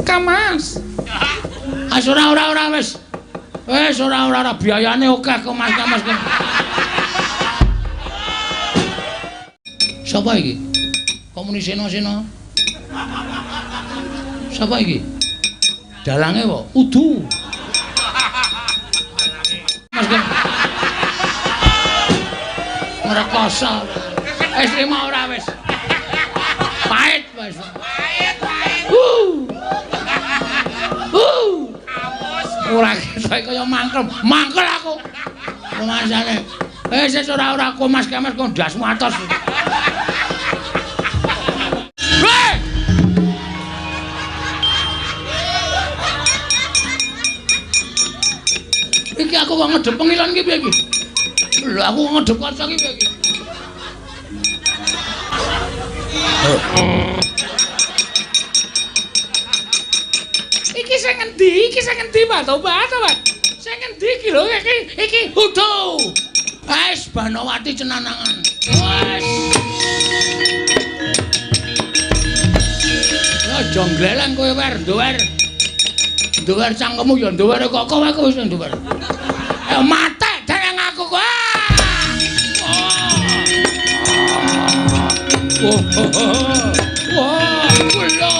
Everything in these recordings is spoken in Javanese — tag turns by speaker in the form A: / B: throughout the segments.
A: Kamas. Wis ora ora ora wis. Wis ora ora ora biayane akeh kok Mas Kamas. Sapa iki? Kok muni sena-sena? Sapa iki? Dalange apa? Udu. Mas Ken. Ngrekoso. Wis trimo ora wis. Pahit wis.
B: Pahit, pahit.
A: Ora ketok kaya mangkel. Mangkel aku. Rumasane. Wis wis ora ora aku Mas Kemes kok ndasmu atos. Iki aku kok ngedep pengilon iki piye iki? Lho aku kok ngedep kaca iki piye iki? Iki sing ngendi? Iki sing ngendi, Pak? Tobat, tobat. Sing ngendi iki lho? Iki iki udu. Wis Banowati cenanangan. Wis. Aja ngleleng kowe wer, nduwer. Nduwer cangkemmu ya nduwer kok kowe aku wis nduwer. Mate dereng aku kowe. Oh, wah, lho.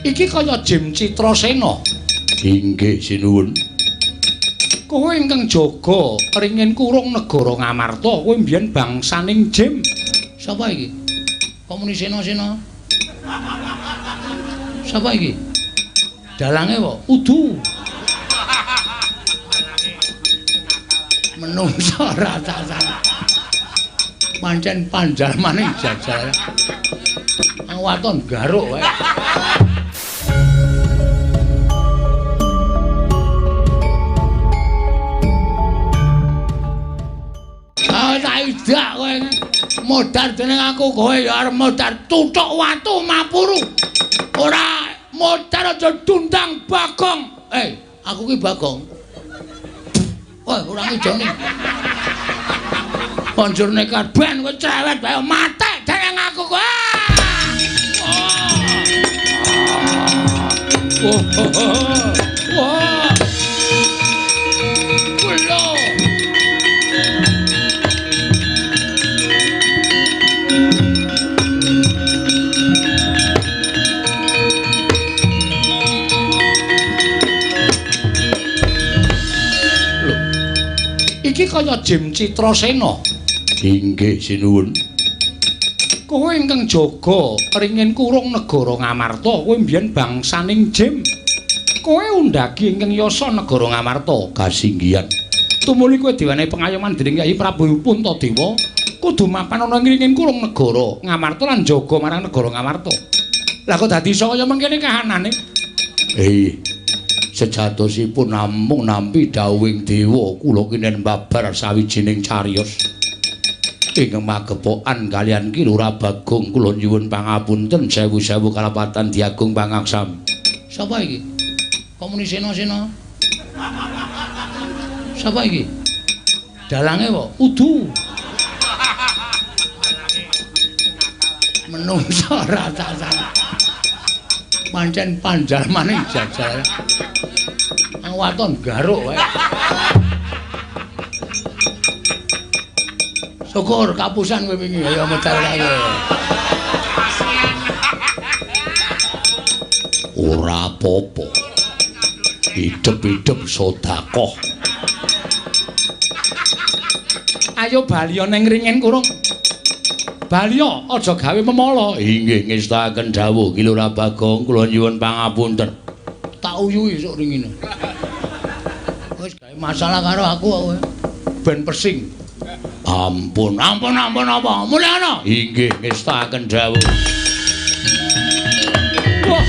A: Iki kaya Jim Citrasena.
C: Inggih sinuwun.
A: Kowe ingkang jaga ringin kurung negara Ngamarta, kowe mbiyen bangsaning Jim. Sapa iki? Kok muni sena-sena? Sapa iki? Dalange apa? Udu. Menungso rata-rata. Pancen panjalmane jajal. Ang waton garuk wae. Ah, tak idak kowe. Modar dening aku kowe ya arep modar tuthuk watu mapuru. Ora modar aja dundang Bagong. Aku ki Bagong. Wah, ora ngijone. Banjur nekat ben kowe cerewet wae mate dening aku kowe. Oh, wah. Lho. Iki kaya Jim Citrasena.
C: Inggih sinuwun.
A: Kowe ingkang jaga ringin kurung negara Ngamarta, kowe mbiyen bangsaning Jim. Kowe undhagi ingkang yasa negara Ngamarta
C: kasinggihan.
A: Tumuli kowe diwenehi pengayoman dening Kyai Prabu Puntadewa, kudu mapan ana ing ringin kurung negara Ngamarta lan jaga marang negara Ngamarta. Lah kok dadi iso kaya mengkene kahanane?
C: Sejatosipun namung nampi dawuhing dewa kula kinen babar sawijining cariyos ingkang magepokan kaliyan Ki Lurah Bagong. Kula nyuwun pangapunten sewu-sewu kalapatan diagung pangaksam.
A: Sapa iki? Kok muni sena-sena? Sapa iki? Dalange apa? Udu. Menungso rata-rata. Pancen panjalmane jajal. Ang waton garuk wae. Syukur kapusan kowe wingi ayo medal kae.
C: Ora apa-apa. Idep-idep sedekah.
A: Ayo baliya ning ringin kurung. Baliya aja gawe memala.
C: Inggih ngestakaken dawuh Ki Lurah Bagong, kula nyuwun pangapunten.
A: Tak uyuhi sok ringine. Wis gawe masalah karo aku kowe. Ben pesing.
C: Ampun,
A: ampun, ampun apa? Mulih ana.
C: Inggih ngestakaken dawuh.
A: Wah.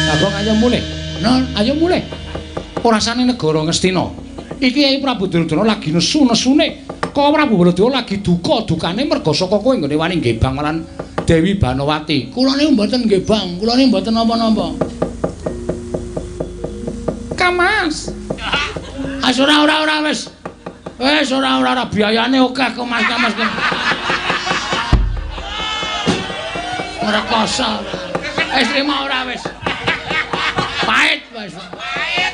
A: Bagong ayo mulih. Non, ayo mulih. Ora sane negara Ngastina. Iki Kyai Prabu Duryudana lagi nesu-nesune. Kok Prabu Baladewa lagi duka-dukane merga saka kowe nggone wani nggebang lan Dewi Banowati. Kula niku mboten nggebang, kula niku mboten napa-napa. Mas. As ora wis. Wis ora biayane akeh kok Mas Kamas. Ngrekoso. Wis trimo ora wis. Pahit wis. Pahit.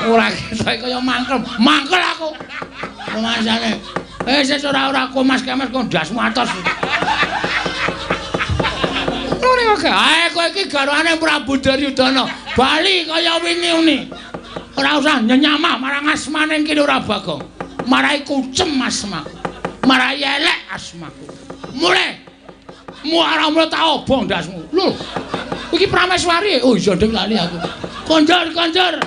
A: Ora ketok kaya mangkel. Mangkel aku. Rumasane. Wis ora kok Mas Kamas kok ndasmu atos. Ngene kok. Ae kowe iki garwane Prabu Duryudana. Bali kaya wingi uni. Ora usah nyenyamah marang asmane iki ora Bagong. Marai kucem asmaku. Marai elek asmaku. Mulai. Muara mulai tak obong ndasmu. Lho. Iki Prameswari. Oh iya ndek lali aku. Konjor. Konjor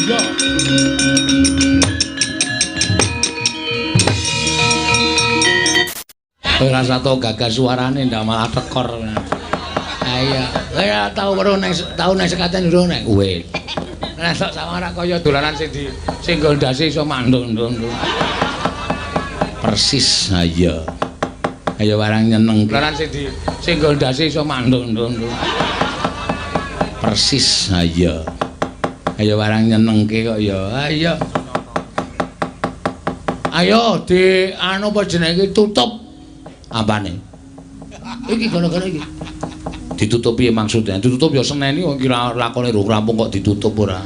A: iya. Ora tau gagas suarane ndak malah tekor. Ha iya. Ora tau weruh nang tau nang sekaten urung nang. Weh. Lah sok sawang ora kaya dolanan sing di singgol ndase iso mandung-ndung. Persis. Ha iya. Ayo warang nyeneng. Dolanan sing di singgol ndase iso mandung-ndung. Persis. Ha iya. Ayo warang nyenengke kok ya. Ha iya. Ayo di anu apa jenenge tutup. Apane? Iki gara-gara iki. Ditutup piye maksudnya? Ditutup ya seneni wong iki lakone rung rampung kok ditutup ora.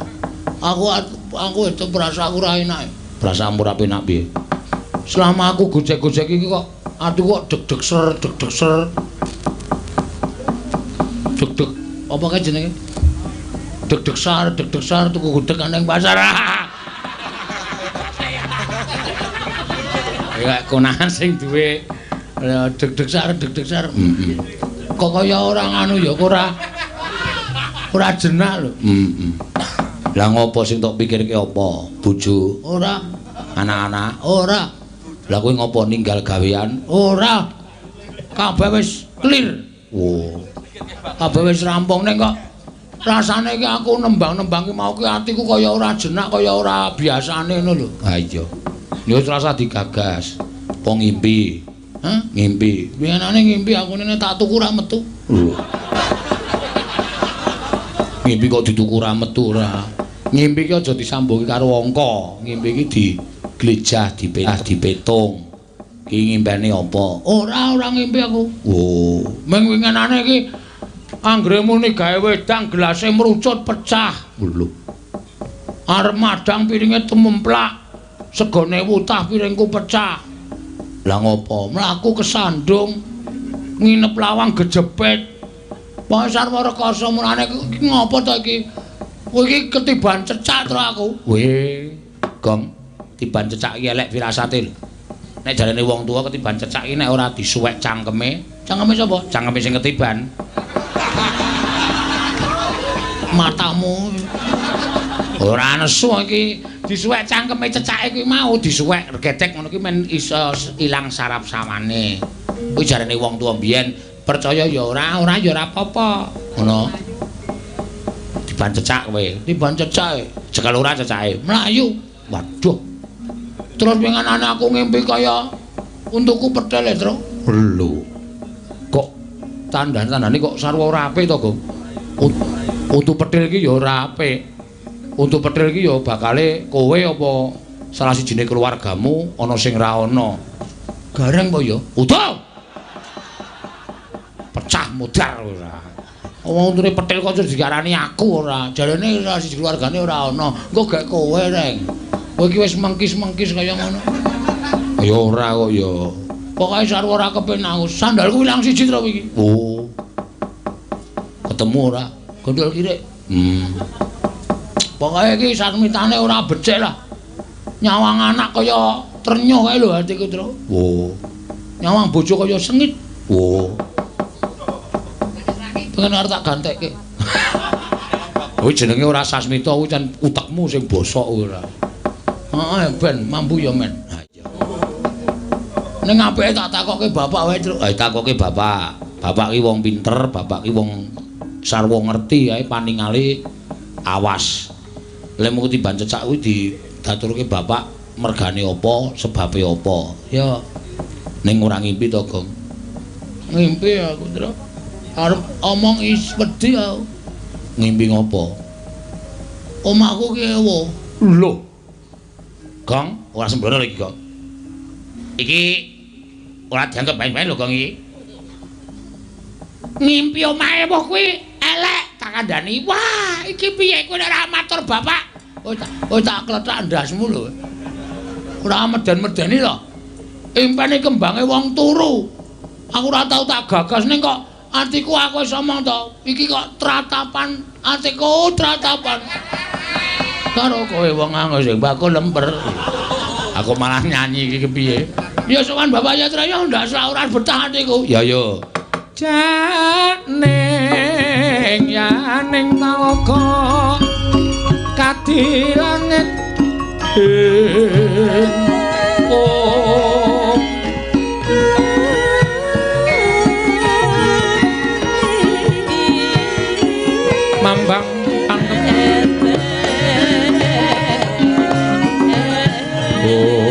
A: Aku itu berasa aku ora enak. Perasaanmu ora penak piye? Selama aku gojek-gojek iki kok atiku kok deg-deg ser, deg-deg ser. Deg-deg apa kae jenenge? Deg-deg sar, deg-deg sar tuku gudeg nang pasar. Ya konahan sing duwe deg-deg sar, deg-deg sar. Heeh. Kok kaya ora nganu ya, ora jenak lho. Heeh. Lah ngopo sing tok pikirke apa? Bojo? Ora. Anak-anak? Ora. Lah kowe ngopo ninggal gawean? Ora. Kabeh wis clear. Oh. Kabeh wis rampung ning kok rasane iki aku nembang-nembang ki mau ki atiku kaya ora jenak, kaya ora biasane ngono lho. Ha iya. Ya wis rasa digagas. Apa ngimpi? Hah? Ngimpi. Winginane ngimpi aku nene tak tuku ra metu. Lho. Ngimpi kok dituku ra metu ora. Ngimpi ki aja disambungi karo angka. Ngimpi ki diglejah, dipetung. Ki ngimpene apa? Ora ngimpi aku. Oh, ming winginane iki anggere muni gawe wedang gelase mrucut pecah. Lho. Arep madang piringe tememplak. Segone wutah piringku pecah. Lah ngopo? Mlaku kesandung nginep lawang gejepit. Pokoke sarwa rekoso mulane iki ngopo to iki? Kowe iki ketiban cecak to aku. Weh, Gong, tiban cecak iki elek firasate lho. Nek jarene wong tuwa ketiban cecak iki nek ora disuwek cangkeme, cangkeme sapa? Cangkeme sing ketiban. Matamu. Ora nesu iki disuwek cangkeme cecake kuwi mau disuwek regedek ngono kuwi men iso ilang saraf sawane. Kuwi jarene wong tuwa mbiyen percaya ya ora, ora ya ora apa-apa. Ngono. Tiban cecak kowe, tiban cecak. Cekel ora cecake. Mlayu. Waduh. Terus winginane aku ngimpi kaya untuku pedhel, Tru. Lho. Kok tandane-tandane kok sarwa ora apik to, Gong? Untu pedhel iki ya ora apik. Untu pedhel iki ya bakale kowe apa salah sijine keluargamu ana sing ra ana. Gareng apa ya? Utuh. Pecah mudar ora. Wong untune petil kok diarani aku ora. Jarene salah siji keluargane ora ana. Engko gek kowe, Reng. Kowe iki wis mengkis-mengkis kaya ngono. Ya ora kok ya. Pokoke sarwa ora kepenak aku. Sandalku ilang siji to iki. Oh. Ketemu ora? Gondol kirik. Pokoke iki sarmitane ora becik lah. Nyawang anak kaya trenyuh kae lho atiku, Tru. Oh. Nyawang bojo kaya sengit. Oh. Pengen arep tak gantekke. Kuwi jenenge ora sasmita, kuwi jan utekmu sing bosok ora. Heeh, ben mampu ya, men. Ha iya. Ning apike tak takokke bapak wae, Tru. Ha takokke bapak. Bapak ki wong pinter, bapak ki wong sarwa ngerti ae paningale awas. Lemu ketiban cecak kuwi didaturke bapak mergane apa, sebabe apa. Ya. Ning ora ngimpi to, Gong. Ngimpi aku, Tru. Arep omong is wedi aku. Ngimpi ngopo? Omahku ki ewo. Lho. Gong, ora sembrono iki, Gong. Iki ora dianggep main-main lho, Gong iki. Ngimpi omahe ewoh kuwi elek tak kandhani. Wah, iki piye kowe ora matur bapak? Oh tak klethak ndasmu lho. Ora meden-medeni to. Impene kembange wong turu. Aku ora tau tak gagas ning kok atiku aku wis omong to. Iki kok tratapan atiku tratapan. Karo kowe wong anggo sing bakul lemper. Aku malah nyanyi iki kepiye? Ya sowan Bapak Yatra ya ndak ora betah atiku. Ya ya.
B: Janing yaning talaga kadi langit oh mambang pangkem oh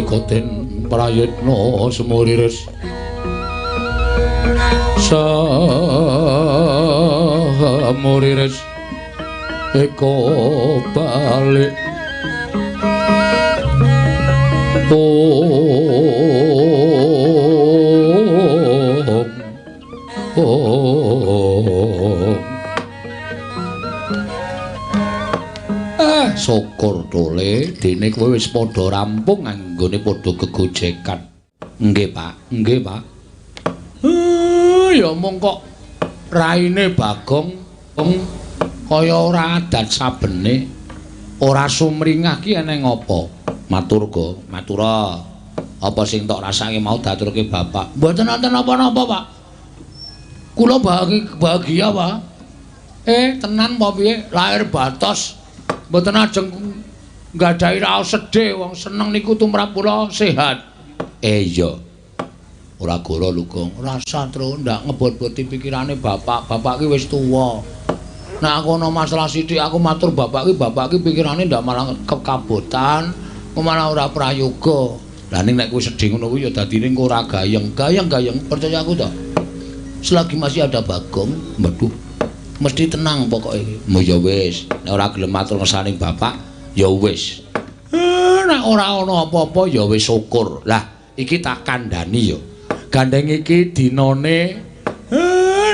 B: Koten prayitna semurires samurires eko balik om om. Syukur tole dene kowe wis padha rampung anggone padha gegojekan. Nggih, Pak. Nggih, Pak. Ya mung kok raine Bagong kaya ora adat sabene, ora sumringah ki eneng apa? Matur go, matura. Apa sing tok rasake mau diaturke bapak? Mboten wonten napa-napa, Pak. Kula bahagia, Pak. Tenan apa piye? Lahir batos. Mboten ajeng nggadahi raos sedih, wong seneng niku tumrap kula sehat. Iya. Ora goro lho, Gong. Rasa tru ndak ngebot-boti pikirane bapak. Bapak ki wis tuwa. Nek aku ana masalah sithik aku matur bapak ki pikirane ndak malah kekabotan,
A: Kok malah ora prayoga. Lah ning nek kowe sedih ngono kuwi ya dadine engko ora gayeng. Gayeng-gayeng percaya aku to. Selagi masih ada Bagong, waduh, mesti tenang pokoke. Mu ya wis, nek ora gelem matur ngesaning bapak, ya wis. Nek ora ana apa-apa ya wis syukur. Lah, iki tak kandhani ya. Gandeng iki dinane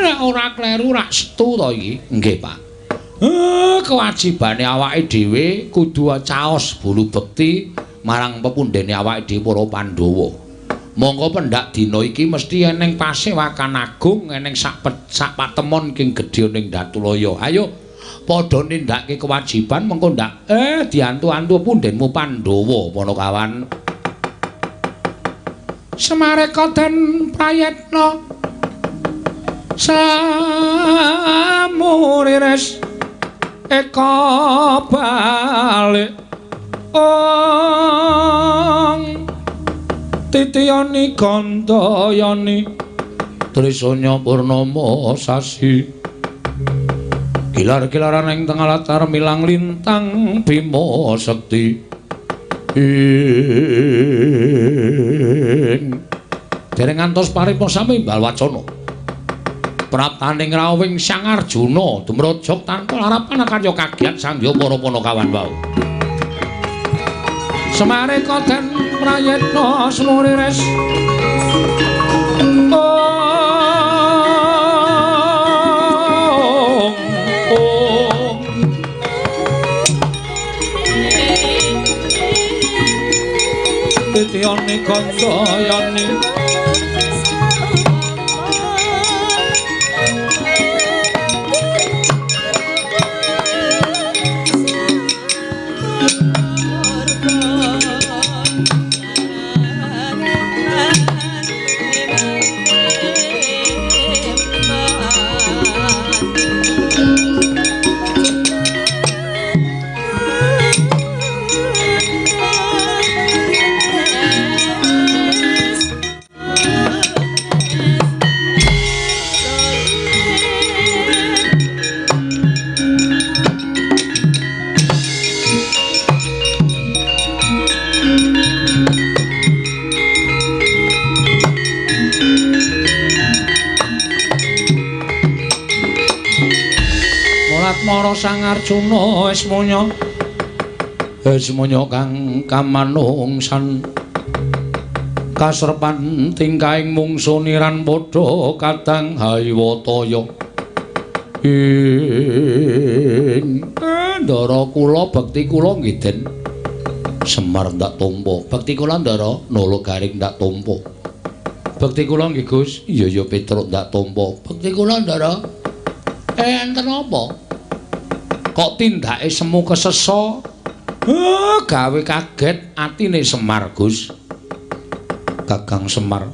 A: nek ora kleru rak setu to iki. Nggih, Pak. Kewajibane awake dhewe kudu caos bulu bekti marang pepundhene awake dhewe para Pandhawa. Monggo pendak dina iki mesti eneng pasewakan agung, eneng sak patemon king gedhe ning Datulaya. Ayo padha nindakake kewajiban mengko ndak diantu-antu pundhenmu Pandhawa Panakawan. Semareka den prayetna samurires eka balik ong titiyani gandayani trisanya purnama sasi gilar-gilaran ing tengah latar milang lintang bima sekti ing dereng ngantos paripurna sami imbal wacana praptaning rawuhing Sang Arjuna dumrojog tanpa larapan karya kagiat sangya para panakawan wau. Semareka den prayetna smurires ong ong titiyani gandayani Mara Sang Arjuna esmonya esmonya kang kamanungsan kasrepan tingkahing mungsu niran padha kadang haywataya ing ndara kula bekti kula nggih Den Semar ndak tampa bekti kula ndara Nala Garing ndak tampa bekti kula nggih Gus iya ya Petruk ndak tampa bekti kula ndara enten apa kok tindake semu kesesa gawe kaget atine Semar Gus. Kakang Semar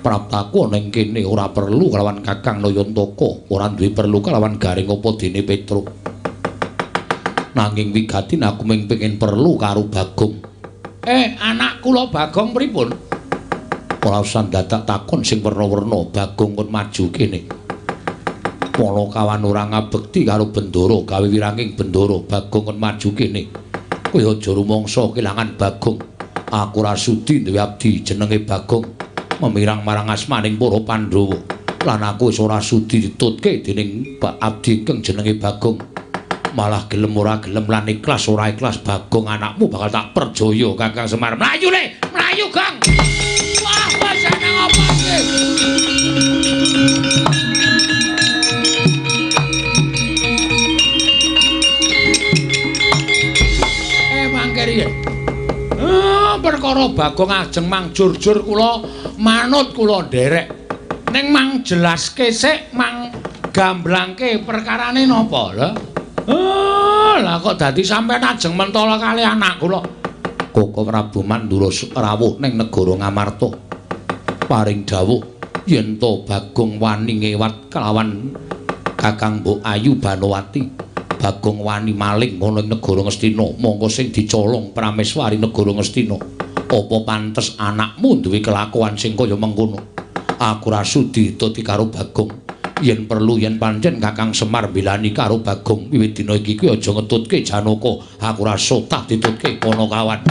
A: praptaku ana ing kene ora perlu kelawan Kakang Nayantaka, ora duwe perlu kelawan Garing apa dene Petruk. Nanging wigatin aku mung pengin perlu karo Bagong. Anak kula Bagong pripun? Ora usah dadak takon sing werna-werna, Bagong kon maju kene. Panakawan ora ngabekti karo Bendara, gawe wiranging Bendara, Bagong kon maju kene. Kowe aja rumangsa kelangan Bagong. Aku ora sudi duwe abdi jenenge Bagong memirang marang asmaning para Pandhawa. Lan aku wis ora sudi ditutke dening abdi ingkang jenenge Bagong. Malah gelem ora gelem lan ikhlas ora ikhlas Bagong anakmu bakal tak perjaya Kakang Semar. Mlayu le, mlayu Gong. Wah, wis ana apa iki? Perkara Bagong ajeng mang jurjur kula manut kula nderek. Ning mang jelaske sik, mang gamblangke perkarane napa lho? Lah kok dadi sampean ajeng mentala kali anak kula. Koko Prabu Mandura rawuh ning negara Ngamarta. Paring dawuh yen to Bagong wani ngewat kelawan Kakang Mbok Ayu Banowati. Bagong wani maling ana ing negara Ngastina, mongko sing dicolong Prameswari negara Ngastina. Apa pantes anakmu duwe kelakuan sing kaya mengkono? Aku ora sudi dadi karo Bagong.
B: Yen perlu yen pancen Kakang Semar bilani karo Bagong wiwit dina iki kuwi aja ngetutke Janaka. Aku ora sotah ditutke Panakawan.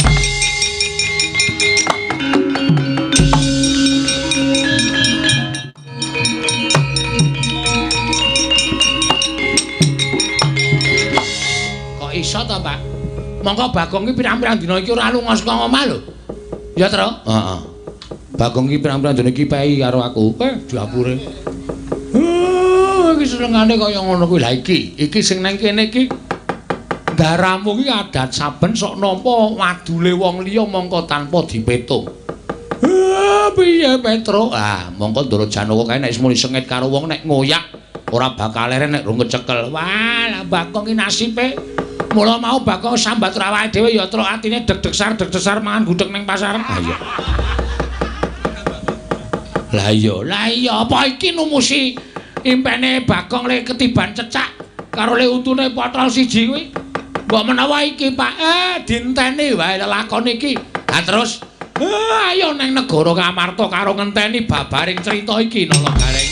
B: Kok iso to, Pak? Mongko Bagong iki pirang-pirang dina iki ora lunga saka omah lho. Ya, Tru? Heeh. Bagong iki pirang-pirang dina iki pei karo aku. Dapure. Iki senengane kaya ngono kuwi. Lah iki, iki sing nang kene iki ndaramu iki adat saben sok nampa wadule wong liya mongko tanpa dipetung. Piye Petruk? Ah, mongko Ndara Janaka kae nek wis muni sengit karo wong nek ngoyak ora bakal leren nek rung kecekel. Wah, lah Bagong iki nasibe. Mula mau Bagong sambat awake dhewe ya truk atine deg-degsar deg-degsar mangan gudeg ning pasar. Ha iya. Lah iya, lah iya apa iki numusi impene Bagong le ketiban cecak karo le untune potol siji kuwi. Mbok menawa iki Pak, dinteni wae lelakon iki. Ha terus ayo nang negara Ngamarta karo ngenteni babaring crita iki Nala Gareng.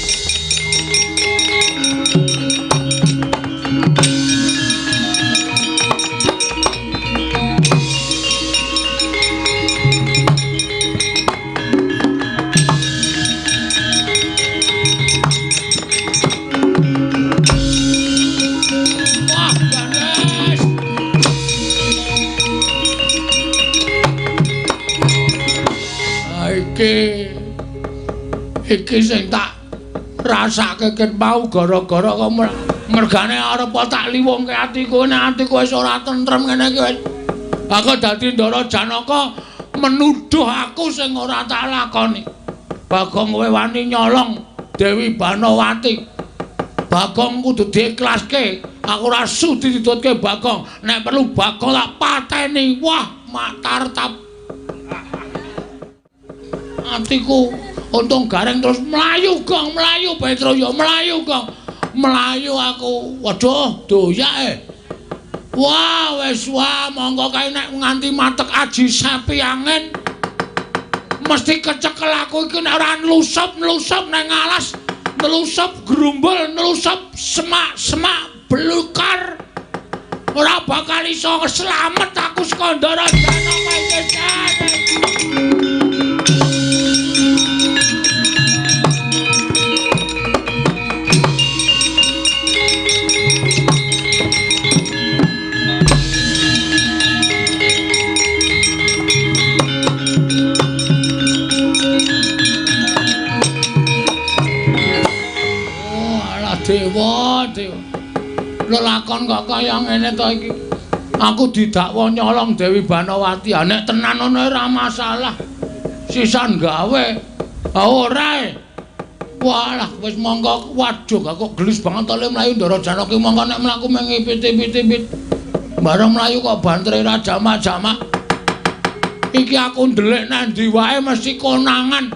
B: Iki sing tak rasake ket mau gara-gara kok mergane arep tak liwungke atiku nek atiku wis ora tentrem ngene iki wis. Aku dadi Ndara Janaka menuduh aku sing ora tak lakoni. Bagong kowe wani nyolong Dewi Banowati. Bagong kudu diikhlaske. Aku ora sudi ditutke Bagong. Nek perlu Bagong tak pateni. Wah, matar tap. Atiku untung Gareng terus mlayu Gong, mlayu Petro ya mlayu Gong. Mlayu aku. Waduh, doyak. Wah, wis wah monggo kae nek nganti matek aji sapi angin mesti kecekel aku iki nek ora nlusup-nlusup nang alas, nlusup grumbul, nlusup semak-semak belukar. Ora bakal iso slamet aku saka Ndara Janaka iki. Dewa, dewa. Lelakon kok kaya ngene to iki. Aku didakwa nyolong Dewi Banowati. Ha nek tenan ngono ora masalah. Sisan gawe. Ha ora. Walah wis mongko waduh kok gelis banget to le mlayu Ndara Janaka mongko nek mlaku mengipit-ipit-ipit. Bareng mlayu kok bantere ra jamak-jamak. Iki aku ndelik nang ndi wae mesti konangan.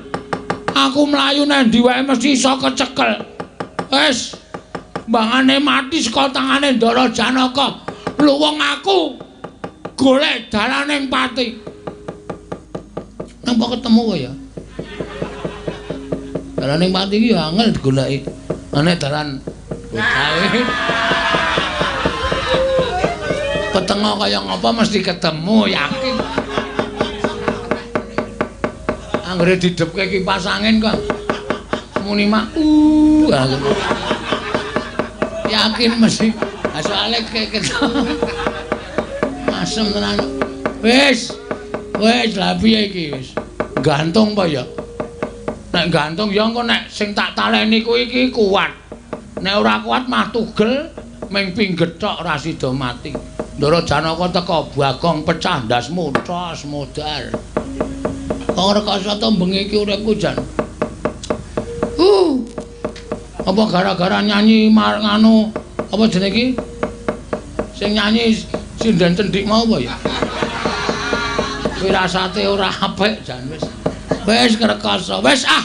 B: Aku mlayu nang ndi wae mesti iso kecekel. Wis mbangane mati saka tangane Ndara Janaka. Luwung aku golek dalaning pati. Napa ketemu kowe ya? Dalaning pati iki ya angel digoleki. Nek dalan gawe. Petengo kaya ngapa mesti ketemu, yakin. Anggere didhepke kipas angin kok. Muni mak yakin mesti. Soale asem tenan. Wis. Wis lha piye iki wis. Gantung apa ya? Nek gantung ya engko nek sing tak taleni kuwi iki kuat. Nek ora kuat mah tugel ming pingget tok ora sida mati. Ndara Janaka teka Bagong pecah ndasmu tos modar. Kok rekoso to bengi iki uripku jan. Apa gara-gara nyanyi nganu apa jenenge iki? Sing nyanyi sinden cendik mau apa ya? Wirasate ora apik jan wis. Wis ngrekoso. Wis ah.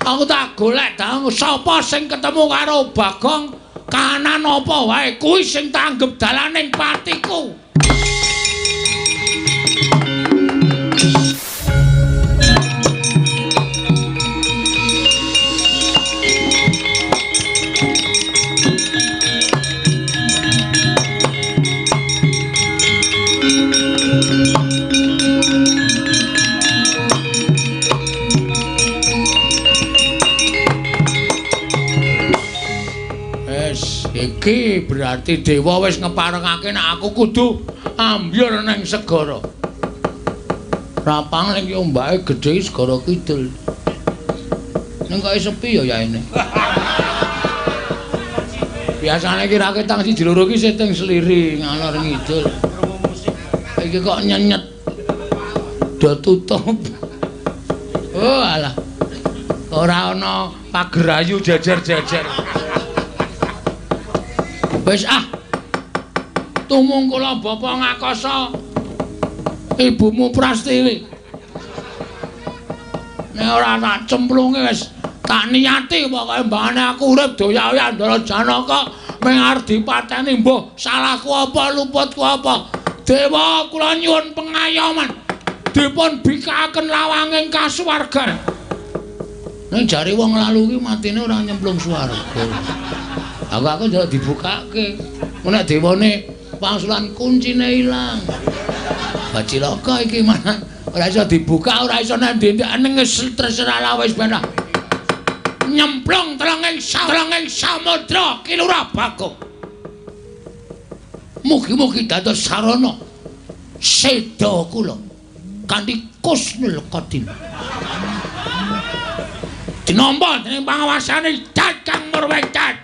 B: Aku tak golek dang sapa sing ketemu karo Bagong kahanan apa wae kuwi sing tak anggep dalaning patiku.
A: Iki berarti dewa wis ngeparengake nek aku kudu ambyur ning segara. Rapang ning ombake gedhe segara kidul. Ning kok sepi ya yaene. Biasane iki raketang siji loro iki seting sliri ngalor ngidul. Iki kok nyenyet. Do tutup. Oh alah. Ora ana pagerayu jejer-jejer. Wis ah. Tumungkula bapa ngakasa ibumu Prastiwi. Nek ora tak cemplunge wis tak niati pokoke mbane aku urip doya-oya Ndara Janaka mung arep dipateni mbuh salahku apa luputku apa. Dewa kula nyuwun pengayoman. Dipun bikakaken lawanging kasuwargan. Ning jare wong lalu ki matine ora nyemplung swarga. Aku njaluk dibukake. Nek dewane pangsulan kuncine ilang. Bacilaka iki mana ora iso dibuka, ora iso nang ndi-ndi ning terserah lah wis ben. Nyemplung telenging samudra Ki Lurah Bagong. Mugi-mugi dados sarana seda kula kanthi kusnul khotimah. Dinampa dening pangawasane Kakang Murwengkat.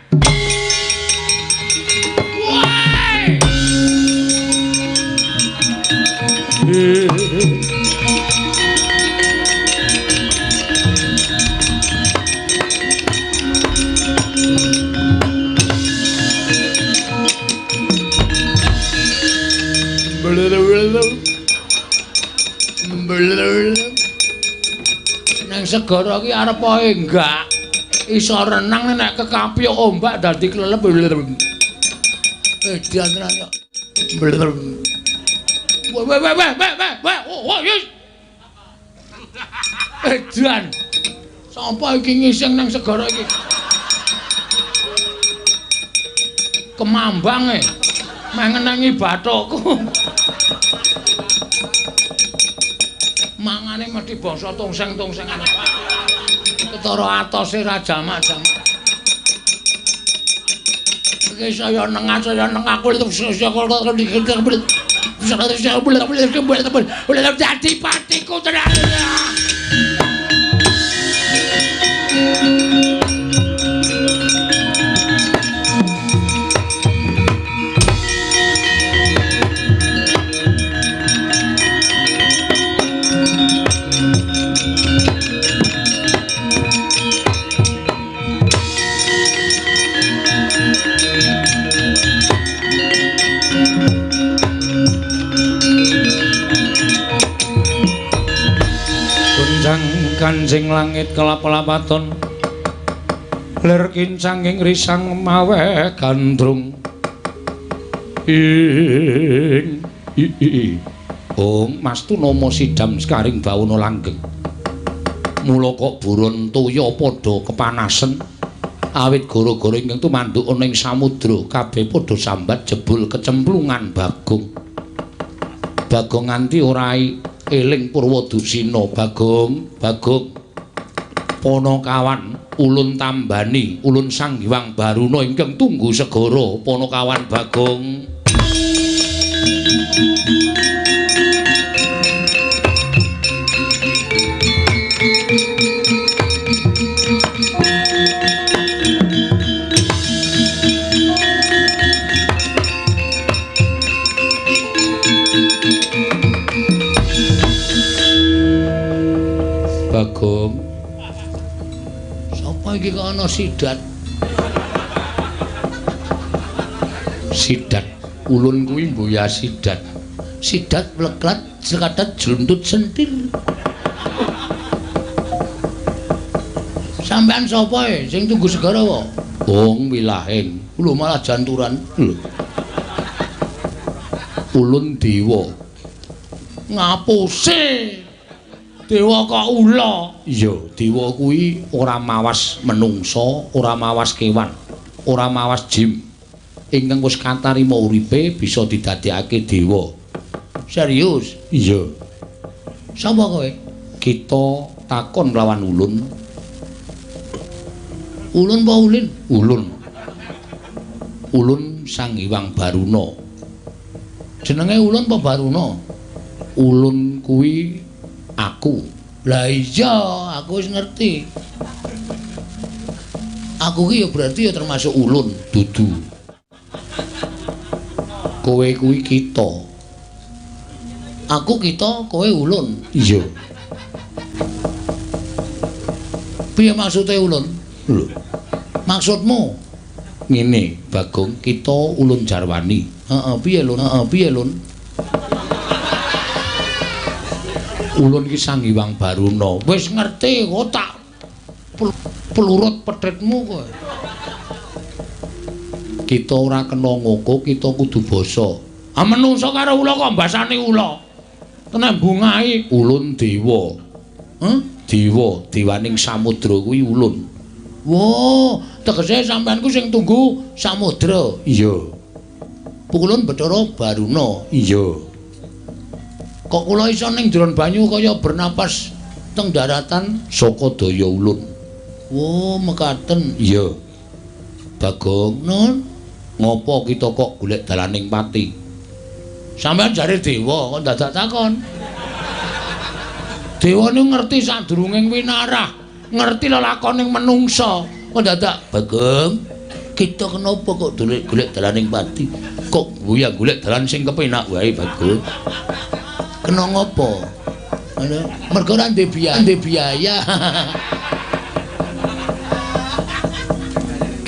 A: Nang segara iki arep ae enggak iso renang nek kekapyuk ombak dadi klelep. Edan tenan kok. Weh weh weh weh weh weh oh yes. Edan. Sapa iki ngising nang segara iki? Kemambang e. Meh ngenengi bathukku. Mangane mesti bangsa tongseng-tongsengan. Ketara atose ra jamak-jamak. Iki saya nengah aku dadi patiku tenan.
B: Kanjeng langit kelap-lapaton lir kincanging risang maweh gandrung ing i ong Mas Tunomo sidam sekaring bawana langgeng mula kok buron toya padha kepanasen awit gara-gara ingkang tumanduk ana ing samudra kabeh padha sambat jebul kecemplungan Bagong. Bagong nganti ora eling Purwadusina. Bagong, Bagong Panakawan ulun tambani ulun Sang Hyang Baruna ingkang tunggu segara. Panakawan Bagong. Bagong.
A: Sapa iki kok ana sidat?
B: Sidat ulun kuwi mboya sidat.
A: Sidat pleklat sekadat jluntut sentil. Sampean sapa e sing tunggu segara wae?
B: Wong wilahing.
A: Lho malah janturan.
B: Lho. Ulun dewa.
A: Ngapuse. Dewa kok ula?
B: Iya, dewa kuwi ora mawas menungsa, ora mawas kewan, ora mawas jim. Ingkang wis katarima uripe bisa didadekake dewa.
A: Serius?
B: Iya.
A: Sapa kowe?
B: Kita takon lawan ulun.
A: Ulun apa ulin?
B: Ulun. Ulun Sang Hyang Baruna. Jenenge Ulun apa Baruna? Ulun kuwi aku. Lah iya, aku wis ngerti. Aku ki ya berarti ya termasuk ulun, dudu. Kowe kuwi kita. Aku kita, kowe ulun. Iya. Piye maksude ulun? Lho. Maksudmu ngene, Bagong, kita ulun jarwani. Heeh, piye lun? Heeh, piye lun? Ulun ki Sang Hyang Baruna. Wis ngerti kok tak pelurut pethetmu kowe. Kita ora kena ngoko, kita kudu basa. Ah menungsa karo ula kok mbasani ula. Tenan bungahi ulun dewa. Heh? Dewa, dewaning samudra kuwi ulun. Wah, tegese sampean ku sing tunggu samudra. Iya. Ulun Bathara Baruna. Iya. Kok kula iso ning jero banyu kaya bernapas teng daratan saka daya ulun. Wah, mekaten. Iya. Bagong, nun, ngopo kita kok golek dalaning pati? Sampeyan jare dewa kok dadak takon. Dewa niku ngerti sadurunging winarah, ngerti lelakoning menungsa. Kok dadak, Bagong, kita kenapa kok golek dalaning pati? Kok guya golek dalan sing kepenak wae, Bagong. Kena ngopo? Mergo ora ndek biaya.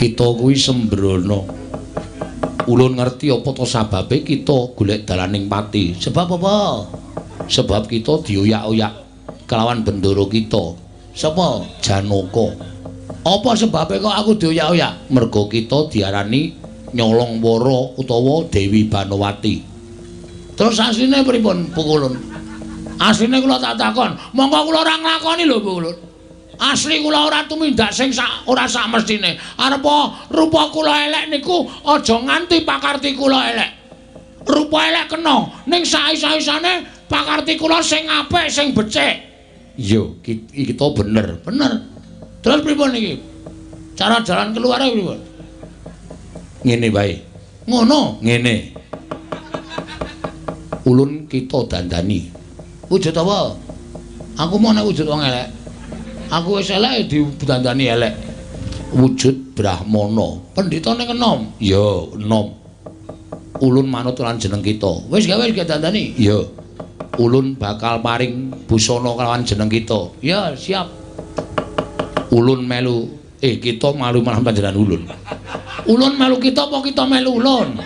B: Kita kuwi sembrono. Ulun ngerti apa to sababe kita golek dalaning pati. Sebab apa? Sebab kita dioyak-oyak kelawan bendara kita. Sapa? Janaka. Apa sebabe kok aku dioyak-oyak? Mergo kita diarani nyolong wara utawa Dewi Banowati. Terus asline pripun, Bu Kulun? Asline kula tak takon, monggo kula ora nglakoni lho, Bu Kulun. Asli kula ora tumindak sing sak ora sak mestine. Arepa rupa kula elek niku aja nganti pakarti kula elek. Rupa elek kena, ning saisa-isane pakarti kula sing apik, sing becik. Iya, kita bener, bener. Terus pripun iki? Cara jalan keluar pripun? Ngene wae. Ngono, ngene. Ulun kita dandani. Wujud apa? Aku mau nek wujud wong elek. Aku wis elek didandani elek. Wujud Brahmana. Pendhita ning enom. Ya, enom. Ulun manut lan jeneng kita. Wis gawe wis dandani. Ya. Ulun bakal paring busana kelawan jeneng kita. Ya, siap. Ulun melu kita malu malah panjenengan ulun. Ulun melu kita apa kita melu ulun?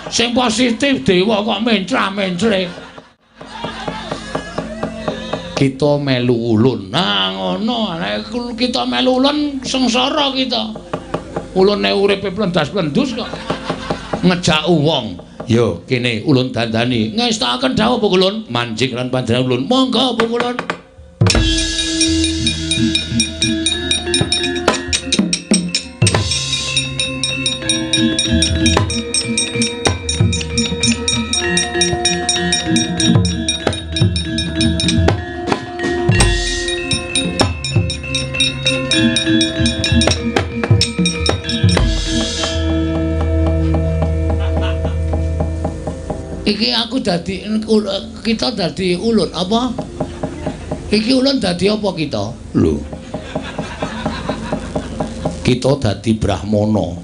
B: Sing positif dewa kok mencra-mencle. Kita melu ulun. Nah ngono, nek kita melu ulun sengsara kita. Ulune uripe plendas-plendus kok ngejak wong. Yo kene ulun dandani. Ngestakaken dawuh Bu Kulun, manjing lan panjenengan ulun. Monggo Bu Kulun. Iki aku dadi kita dadi ulun apa? Iki ulun dadi apa kita? Lho. Kita dadi Brahmana.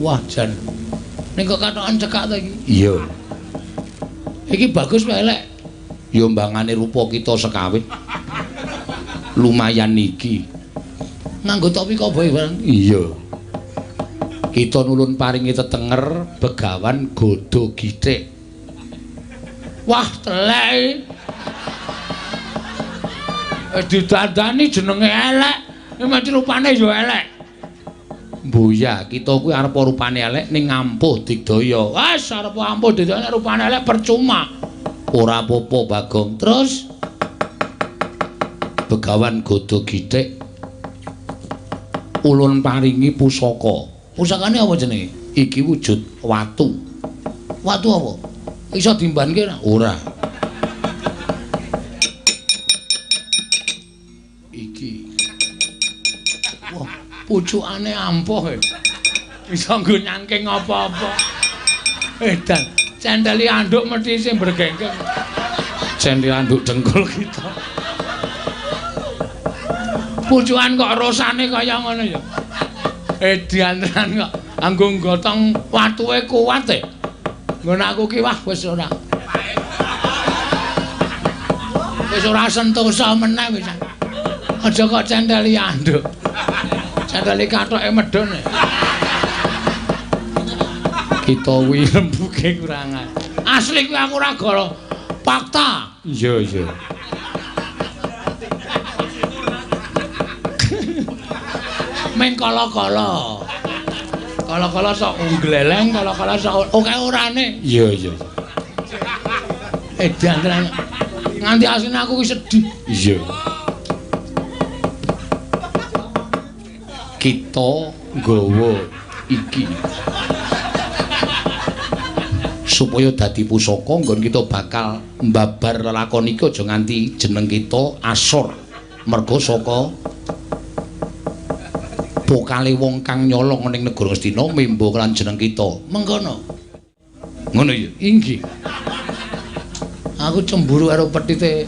B: Wah, jan. Ning kok katokan cekak to iki? Iya. Iki bagus wae elek. Ya mbangane rupa kita sekawit. Lumayan iki. Nganggo topi koboi barang. Iya. Kita nulun paringi tetenger Begawan Godo Githik. Wah, telek. Didandani jenenge elek, mesti rupane ya elek. Mbuya, kita kuwi arep rupane elek ning ampuh digdaya. Wes arep ampuh digdaya rupane elek percuma. Ora apa-apa, Bagong. Terus Begawan Godo Githik ulun paringi pusaka. Pusakane apa jenenge? Iki wujud watu. Watu apa? Iso dimbanke ora? Ora. Iki. Wah, pucukane ampuh.
A: Iso nggo nyangking apa-apa. Edan, cendeli anduk mesti isih bergengkeng.
B: Cendeli anduk dengkul kita.
A: Pucukan kok rosane kaya ngono ya. Edan tenan kok anggo nggotong watuke kuat e. Nggon aku ki wah wis ora. Wis ora sentosa meneh wis. Aja kok cendeli anduk. Cendeli kathoke medhun.
B: Kita kuwi rembuke kurangan.
A: Asli kuwi aku ora goro. Fakta.
B: Iya, iya.
A: Meng kala-kala. Kala-kala sok ngleleng, kala-kala sok oke orane.
B: Iya, iya.
A: Edan tenan. Nganti asline aku ki sedih.
B: Iya. Kita nggawa iki supaya dadi pusaka nggon kita bakal mbabar lelakon iki aja nganti jeneng kita asor merga saka pokale wong kang nyolong ning negara Ngastina membo lan jeneng kita
A: mengkono.
B: Ngono ya?
A: Inggih. Aku cemburu karo petite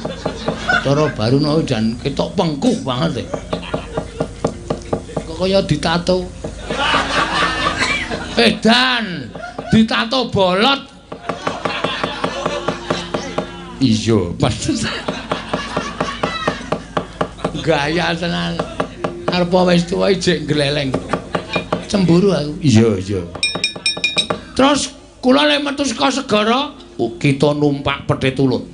A: Cara Baruna jan ketok pengkuh banget e. Kok kaya ditato. Edan, ditato bolot.
B: Iya, pantes.
A: Gaya tenan. Arep wis tuwa ijek gleleng. Cemburu aku.
B: Iya, iya.
A: Terus kula le metu saka segara,
B: kita numpak petit ulun.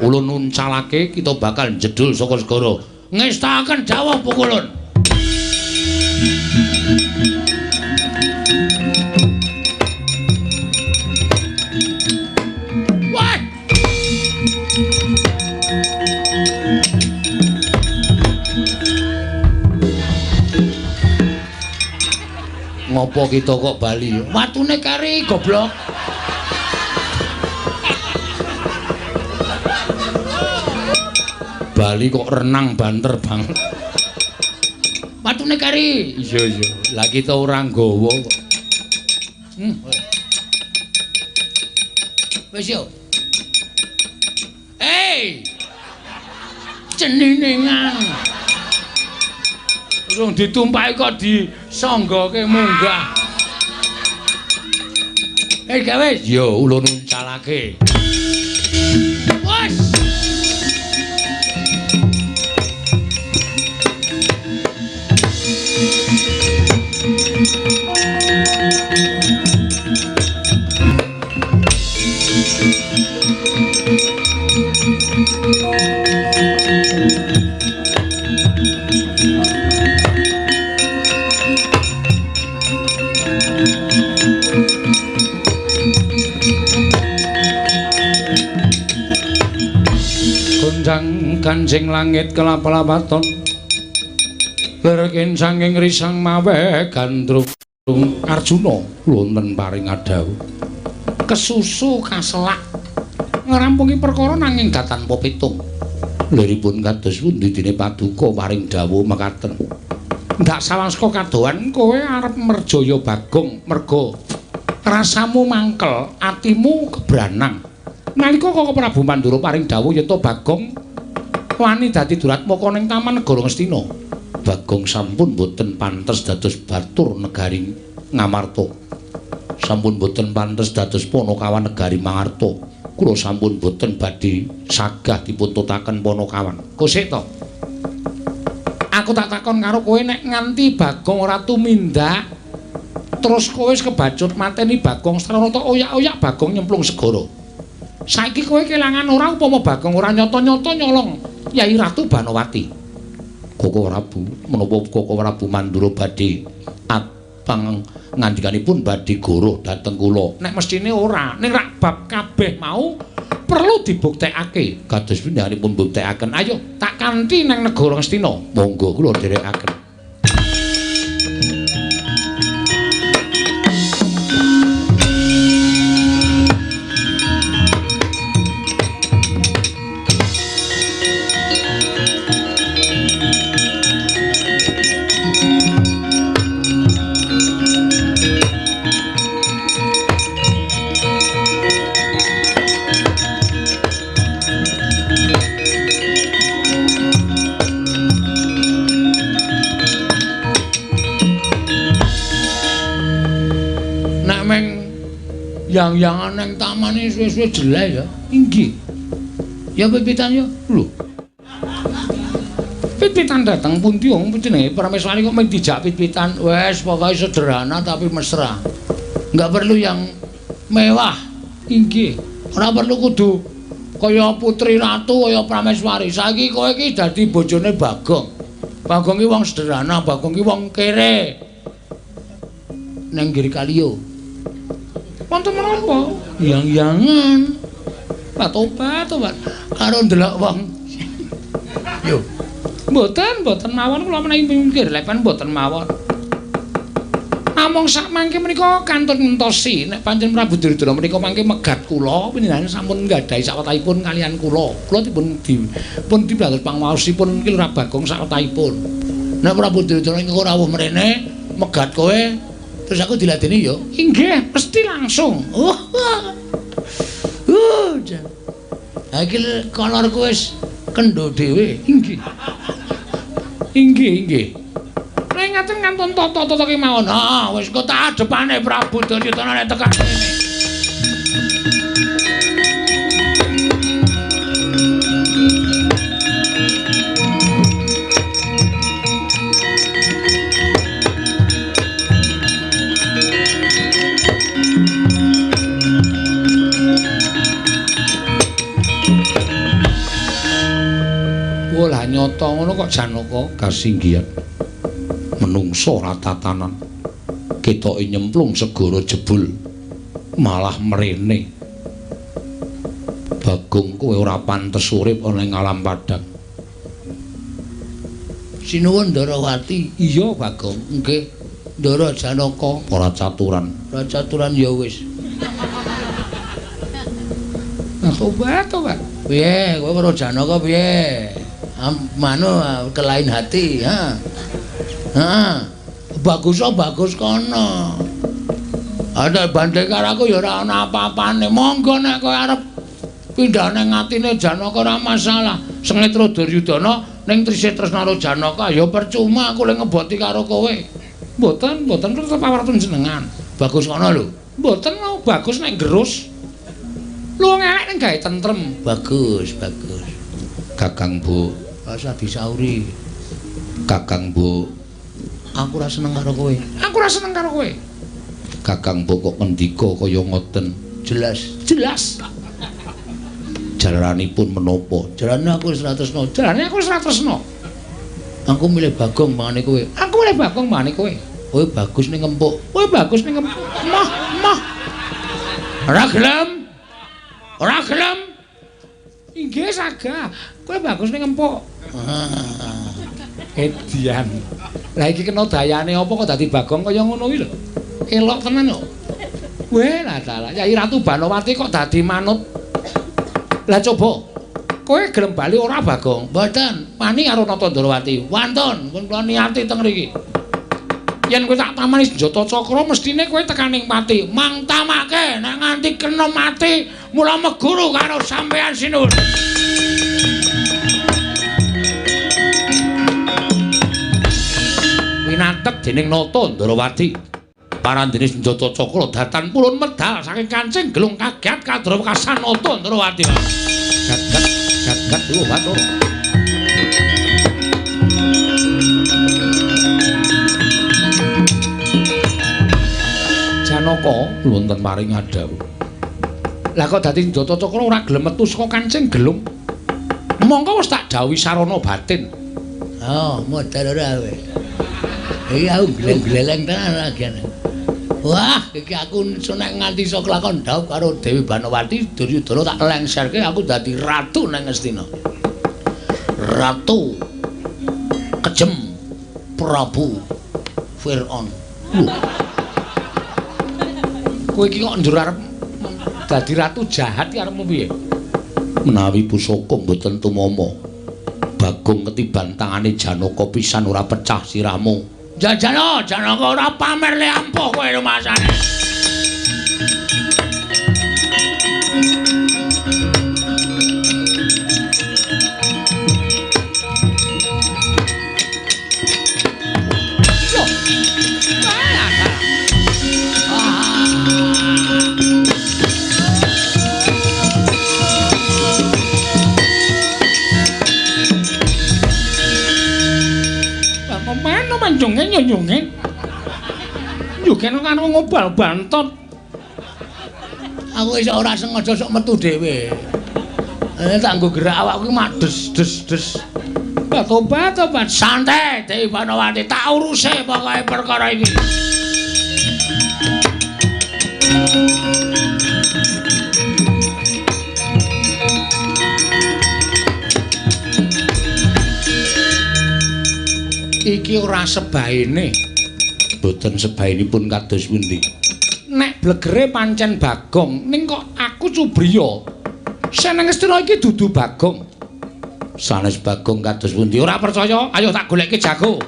B: Ulun nuncalake kita bakal jedul saka segara.
A: Ngestakaken dawuh pukulun. Wah!
B: Ngopo kita kok bali?
A: Watune kari goblok.
B: Bali kok renang banter banget.
A: Watune kari.
B: Iya, iya. Lah kita ora nggawa kok.
A: Wis yo. Hey! Ceniningan. Urung ditumpaki kok disanggoke munggah. Hei gawe.
B: Yo ulun uncalake.
A: Wes.
B: Gonjang kancing langit kelap-lapaton lerkin sanging risang mawe gandrung. Arjuna wonten paring adhawuh kesusu kaselak ngrampungi perkara nanging tanpa pitung. Liripun kados pundi dene paduka paring dawuh mekaten. Ndak sawaska kadohan kowe arep merjaya Bagong merga rasamu mangkel, atimu kebranang. Nalika Koko Prabu Mandura paring dawuh yen to Bagong wani dadi duratmaka ning Taman Negara Ngastina. Bagong sampun boten pantes dados batur negari Ngamarta. Sampun boten pantes dados panakawan negari Mangarta. Kula sampun boten badhe sagah dipuntutaken panakawan. Kosek to. Aku tak takon karo kowe nek nganti Bagong ora tumindak terus kowe wis kebacut mateni Bagong sarana oyak-oyak Bagong nyemplung segara. Saiki kowe kelangan ora upama Bagong ora nyata-nyata nyolong Yai Ratu Banowati. Koko Prabu, menapa Koko Prabu Mandura badhe atpang ngandikanipun badhe goroh dhateng kula? Nek mesthine ora, ning rak bab kabeh mau perlu dibuktekake. Kados pindhanipun buktekaken. Ayo tak kanthi nang negara Ngastina. Monggo kula dherekaken.
A: Yang-yangan nang tamane suwe-suwe jelek ya. Inggih. Ya pit-pitan ya. Lho. Pit-pitan dateng pundi wong jenenge Prameswari kok mung dijak pit-pitan. Wes pokoke sederhana tapi mesra. Enggak perlu yang mewah. Inggih. Ora perlu kudu kaya putri ratu kaya Prameswari. Saiki kowe iki dadi bojone Bagong. Bagong ki wong sederhana, Bagong ki wong kere. Nang nggir kaliyo. Wonten menapa? Yang-yangan. Pak tobat, tobat. Karo ndelok wong. Yo. Mboten, mboten mawon kula menawi minggir lepan mboten mawon. Namung sak mangke menika kantun ngentosi nek pancen Prabu Duryudana menika mangke megat kula panjenengan sampun nggadahi sawetahipun kalian kula. Kula dipun dipun pangwaosipun Ki Lurah Bagong sawetahipun. Nek Prabu Duryudana engko rawuh mrene megat kowe terus aku diladeni ya. Inggih, mesti langsung. Oh. Ha iki kolorku wis kendho dhewe. Inggih. Inggih, inggih. Nek ngaten kantun tata-tata kemawon. Heeh, wis kok tak adepane Prabu Duryudana nek tekan kene. Lah nyata ngono kok Janaka kasinggihan. Menungso ora tatanan. Ketoke nyemplung segara jebul malah mrene. Bagong kowe ora pantes urip ana ing alam padang. Sinuwun Ndarawati. Iya Bagong, nggih. Ndara Janaka ora caturan. Ora caturan ya wis. Nah tobat, tobat. Piye kowe karo Janaka piye? Manu kelain hati, ha. Ha. Bagus bagus kono. Ada bandhe karo aku ya ora ana apa-apane. Monggo nek kowe arep pindah ning atine Janaka ora masalah. Sengetra Duryudana ning trise tresna karo Janaka ya percuma aku le ngeboti karo kowe. Mboten, mboten tetep pawartun jenengan. Bagus kono lho. Mboten mau bagus nek gerus. Lu elek ning gawe tentrem. Bagus, bagus. Kakang Bu, rasa disauri. Kakang Bu, aku ora seneng karo kowe. Aku ora seneng karo kowe. Kakang Bu kok ngendika kaya ngoten. Jelas, jelas. Jalaranipun menapa? Jalane aku wis ora tresna. Jalane aku wis ora tresna. Aku milih Bagong mangane kowe. Aku milih Bagong mangane kowe. Kowe bagus ning ngempuk. Kowe bagus ning ngempuk. Moh, moh. Ora gelem. Ora gelem. Inggih saga. Kowe bagus ning ngempuk. Edian. Lah iki kena dayane apa kok dadi Bagong kaya ngono iki lho. Elok tenan kok. Weh lah dalah. Yai Ratu Banowati kok dadi manut. Lah coba kowe gelem bali ora Bagong? Mboten. Wani karo Nata Ndarawati. Wantun, pun kula niati teng mriki. Yen kowe tak tamani senjata cakra mestine kowe tekaning pati. Mang tamake nek nganti kena mati mula meguru karo sampeyan sinuwun. Winatek dening Nata Ndarawati. Parandene senjata cakra datan pulun medal saking kancing gelung kaget kadra wekasan Nata Ndarawati. Gagat gagat lho Bathara. Janaka wonten paring adhawuh. Lah kok dadi senjata cakra ora gelem metu saka kancing gelung. Mongko wis tak dawuhi sarana batin. Oh, modal ora kowe. Iki aku gleng-gleleng tenan lagian. Wah, iki aku nek nganti iso kelakon dhaup karo Dewi Banowati, Duryudana tak lengserke aku dadi ratu nang Ngastina. Ratu Kejem Prabu Fir'aun. Lho. Kowe iki kok njur arep dadi ratu jahat iki arepmu piye? Menawi pusaka mboten tumama, Bagong ketiban tangane Janaka pisan ora pecah sirahmu. Jajano, Janaka ora pamer le ampuh kowe rumasane.
B: Njunge njunge. Njugene kan wong obal bantot.
A: Aku iso ora sengaja sok metu dhewe. Tak nggo gerak awakku mak des des des.
B: Obat obat
A: santai Dewi Banowati tak uruse pokoke perkara iki.
B: Iki ora sebaene. Boten sebaenipun kados pundi? Nek blegere pancen Bagong, ning kok aku cubriya. Seneng Ngastina iki dudu Bagong. Sanes Bagong kados pundi? Ora percaya? Ayo tak goleke jago.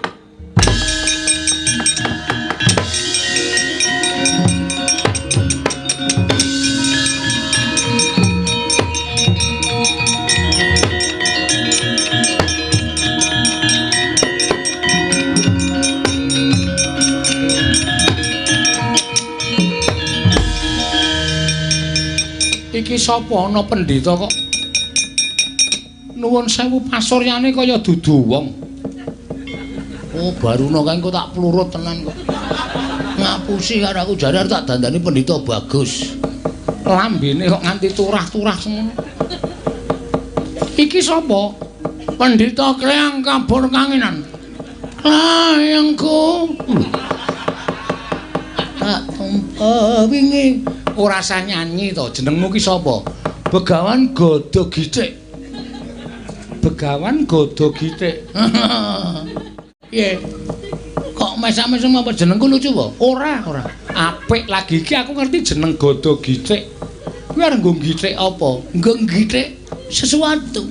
B: Iki sapa ana pendhita kok nuwun sewu pasuryane kaya dudu wong.
A: Oh, baruna kae engko tak plurut tenan kok. Ngapusi karo aku jare arep tak dandani pendhita bagus.
B: Lambene kok nganti turah-turah semono. Iki sapa?
A: Pendhita Kleang Kabur Kanginan. Layangku. Tak tumpa wingi.
B: Ora usah nyanyi to, jenengmu ki sapa? Begawan Gada Githik. Begawan Gada Githik.
A: Piye? Kok mesam-mesem apa jenengku lucu apa?
B: Ora, ora. Apik lagi iki aku ngerti jeneng Gada Githik. Kuwi arep nggo githik apa?
A: Nggo githik sesuatu.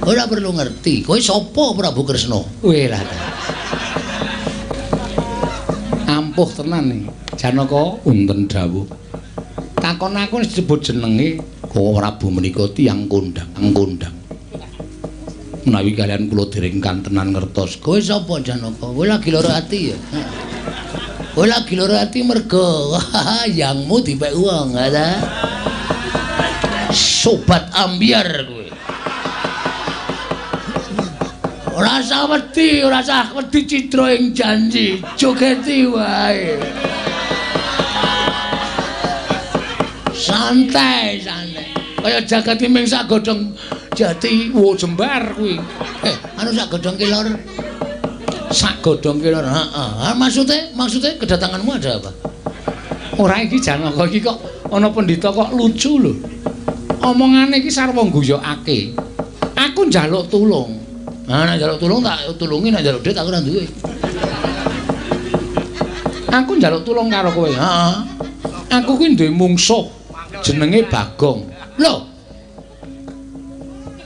A: Ora perlu ngerti. Kowe sapa Prabu Kresna?
B: Weh lah. Ampuh tenan iki. Janaka wonten dawuh. Takon aku wis disebut jenenge
C: Koko Prabu menika tiyang kondhang, kondhang. Menawi kalian kula dereng kantenan ngertos.
A: Kowe sapa Janaka? Kowe lagi lara ati ya? Kowe lagi lara ati mergo yangmu dipek wong, ta? Sobat ambyar kowe. Ora usah wedi, ora usah wedi cidra ing janji, jogeti wae. Santai, santai. Kaya jagat ming sak godhong jati,
B: wo jembar kuwi.
A: Anu sak godhong kelor.
B: Sak godhong kelor.
A: Heeh. Maksudnya kedatanganmu ada apa?
B: Ora iki Janaka iki kok ana pendhita kok lucu lho. Omongane iki sarwa ngguyokake. Aku njaluk tulung.
A: Nah, nek njaluk tulung tak tulungi, nek njaluk duit aku ora duwe.
B: Aku njaluk tulung karo kowe.
A: Heeh.
B: Aku kuwi duwe mungsuh jenenge Bagong.
A: Lho.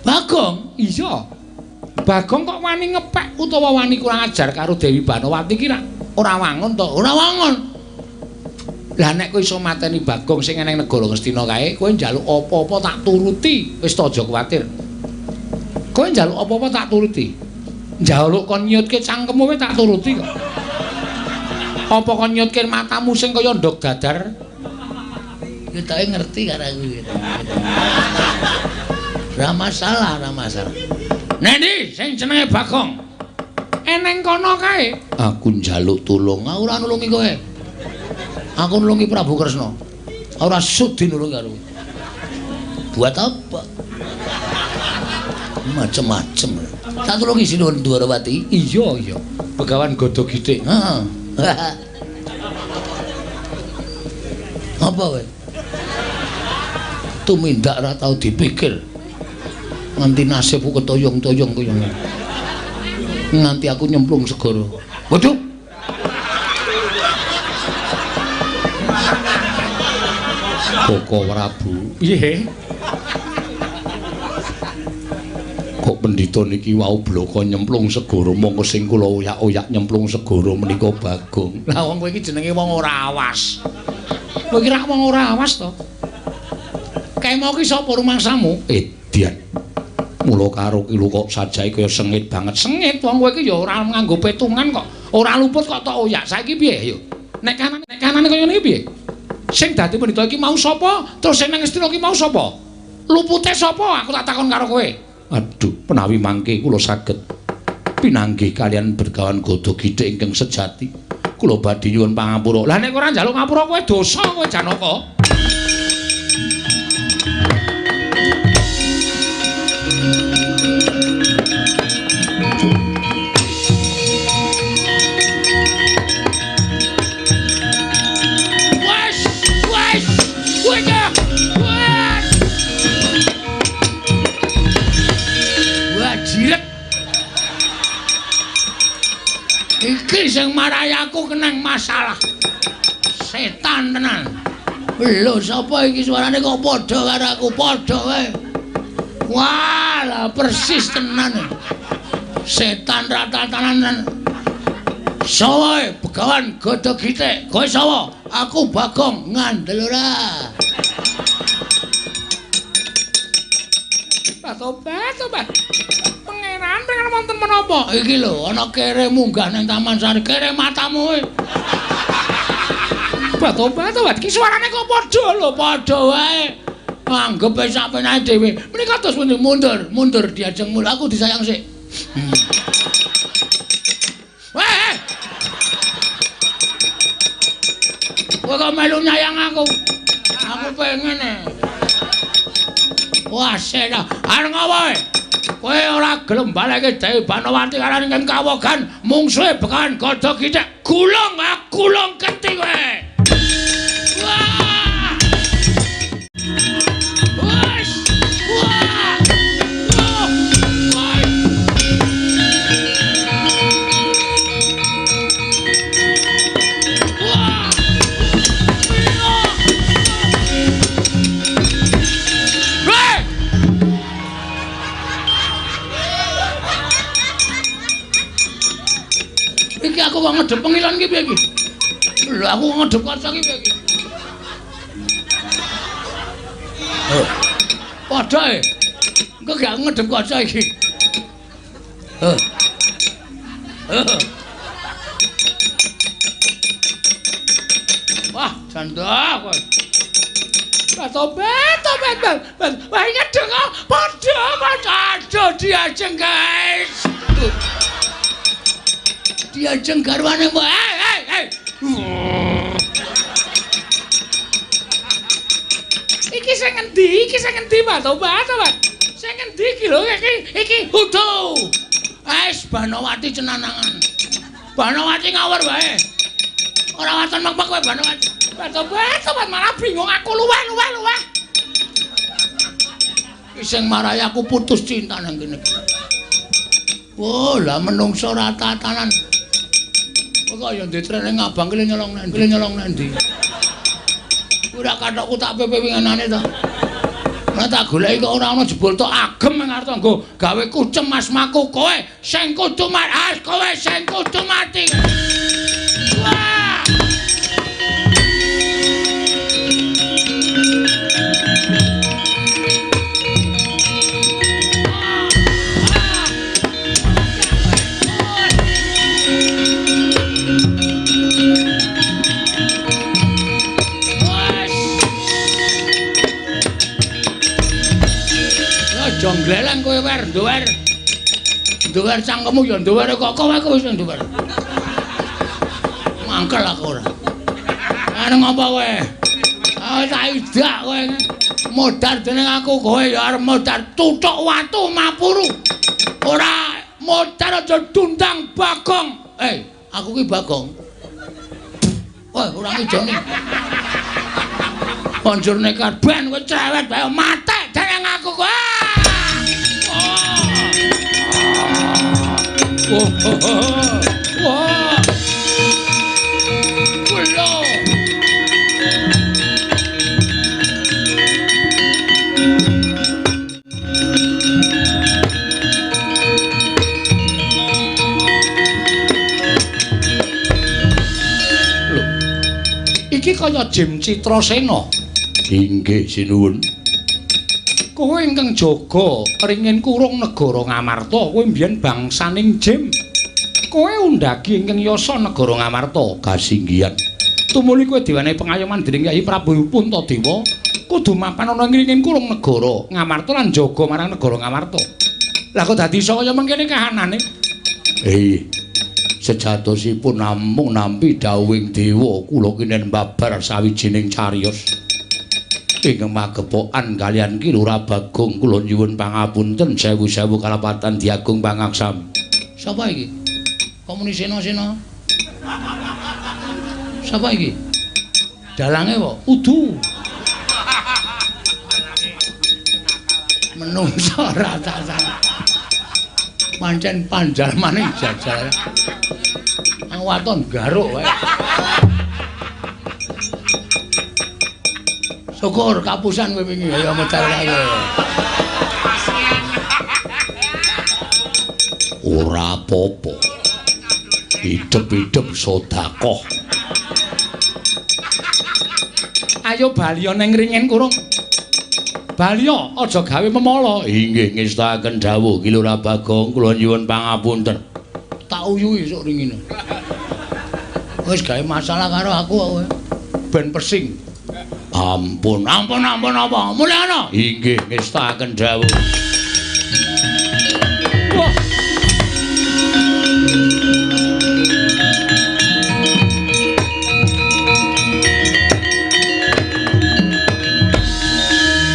A: Bagong?
B: Iya. Bagong kok wani ngepek utawa wani kurang ajar karo Dewi Banowati ki ora wangun to?
A: Ora wangun.
B: Lah nek kowe iso mateni Bagong sing eneng negara Ngastina kae, kowe njaluk apa-apa tak turuti. Wis to aja kuwatir. Kowe njaluk apa-apa tak turuti. Njaluk kon nyutke cangkemmu wae tak turuti kok. Apa kon nyutke matamu sing kaya ndog dadar?
A: Ketoke ngerti karo aku iki. Ora masalah, ora masalah.
B: Nendi sing jenenge Bagong? Eneng kono kae.
C: Aku njaluk tulung.
A: Aku ora nulungi kowe. Aku nulungi Prabu Kresna. Ora sudi nulungi karo kowe. Buat apa? Macem-macem. Tak tulungi Sinuwun Dwarawati.
B: Iya, iya. Begawan Gada Githik.
A: Heeh. Apa kowe? Tumindak ora tau dipikir. Nganti nasibku ketoyong-toyong kaya ngene. Nganti aku nyemplung segara. Waduh.
C: Koko Prabu.
B: Piye?
C: Kok pendhita niki wau bloko nyemplung segara, mongko sing kula oyak-oyak nyemplung segara menika Bagong.
B: Lah wong kowe iki jenenge wong ora awas. Kowe iki rak wong ora awas to. Kae mau ki sapa rumangsamu?
C: Edian. Mula karo ki lho kok sajae kaya sengit banget.
B: Sengit wong kowe iki ya ora nganggo petungan kok. Ora luput kok tok oyak. Saiki piye ayo? Nek kanane kaya ngene iki piye? Sing dadi pendhita iki mau sapa? Terus sing nang Ngastina iki mau sapa? Lupute sapa? Aku tak takon karo kowe.
C: Aduh, menawi mangke kula saged
B: Pinanggih kalian Begawan Gada Githik ingkang sejati. Kula badhe nyuwun pangapura. Lah nek ora njaluk ngapura kowe dosa kowe Janaka.
A: Iki sing marai aku kenang masalah. Setan tenan. Lho sapa iki suarane kok padha karo aku? Padha wae. Wah, lah persis tenan. Setan ratatanan. Sawa Begawan Gada Githik. Kowe sapa? Aku Bagong. Ngandel ora?
B: Tobat, tobat. Pangeran pengen wonten menapa?
A: Iki lho, ana kere munggah ning Taman Sari, kere matamu kowe.
B: Tobat, tobat. Iki suarane kok padha lho,
A: padha wae. Anggep wis sapenake dhewe. Menika terus pundi mundur, mundur diajeng mul aku disayang sik. Weh. Kowe kok melu nyayang aku? Aku pengen e. Wah, sena. Arep ngopo? Kowe ora gelem baleke Dewi Banowati karo ing kawogan mungsuhe Begawan Gada Githik. Gulung, gulung keti kowe. Wah. Wes. Wah. Wah. Wah. Iki aku kok ngedep pengilon iki piye iki? Lho aku kok ngedep kaca iki piye iki? Oh. Padha e. Engko gak ngedep kaca iki. Heh. Wah, janda kowe.
B: Tobat, tobat, wah ngedep kok padha, padha.
A: Aduh diajeng guys. Diajeng garwane mbok. Hei, hei.
B: Iki sing ngendi? Iki sing ngendi, Pak? Tobat, tobat. Sing ngendi iki lho? Iki iki
A: udu. Wis Banowati cenanangan. Banowati ngawur wae. Ora waton mek-mek kowe Banowati.
B: Tobat, tobat malah bingung aku luweh, luweh, luweh.
A: Iki sing marai aku putus cinta nang kene. Oh, lah menungso ratatanan. Kok ya ndek trene ngabang ki nyolong nang ndi? Nyolong nang ndi? Ora kathokku tak pepe winginane to. Ora tak goleki kok ora ana jebul tok agem nang arep nggo gawe kucem asmaku kowe sing kudu mati, kowe sing kudu mati. Wah. Jonggleleng kowe wer nduwer. Nduwer cangkemmu ya nduwer kok kowe wis nduwer. Mangkel aku ora. Arep ngopo kowe? Ah tak idak kowe. Modar dening aku kowe ya arep modar tuthuk watu mapuru. Ora modar aja dundang Bagong. Eh, aku ki Bagong. Wah, ora ngijone. Banjur nekat ben kowe cerewet wae mate dening aku kowe. Oh, oh, oh, wah, kulo.
B: Lho, iki kaya Jim Citrasena.
C: Inggih, sinuwun.
B: Kowe ingkang jaga ringin kurung negara Ngamarta, kowe mbiyen bangsaning Jim. Kowe undhagi ingkang yasa negara Ngamarta
C: kasinggihan.
B: Tumuli kowe diwenehi pengayoman dening Kyai Prabu Puntadewa, kudu mapan ana ing ringin kurung negara Ngamarta lan jaga marang negara Ngamarta. Lah kok dadi iso kaya mengkene kahanane?
C: Sejatosipun namung nampi dawuhing dewa kula kinen babar sawijining cariyos. Ingkang magepokan kaliyan Ki Lurah Bagong kula nyuwun pangapunten sewu-sewu kalapatan diagung pangaksami.
A: Sapa iki? Kok muni sena-sena? Sapa iki? Dalange apa? Udu. Menungso ora tasan. Pancen panjalmane jajal. Ang waton garuk wae. Syukur kapusan kowe wingi ayo medal kae.
C: Ora apa-apa. Hidup-hidup sedekah.
B: Ayo baliya ning ringin kurung. Baliya aja gawe memala.
C: Inggih ngestakaken dawuh Ki Lurah Bagong kula nyuwun pangapunten.
A: Tak uyuhi sok ringine. Wis gawe masalah karo aku kowe. Ben pesing.
C: Ampun,
A: ampun, ampun apa? Mulih ana.
C: Inggih ngestakaken dawuh.
A: Wah.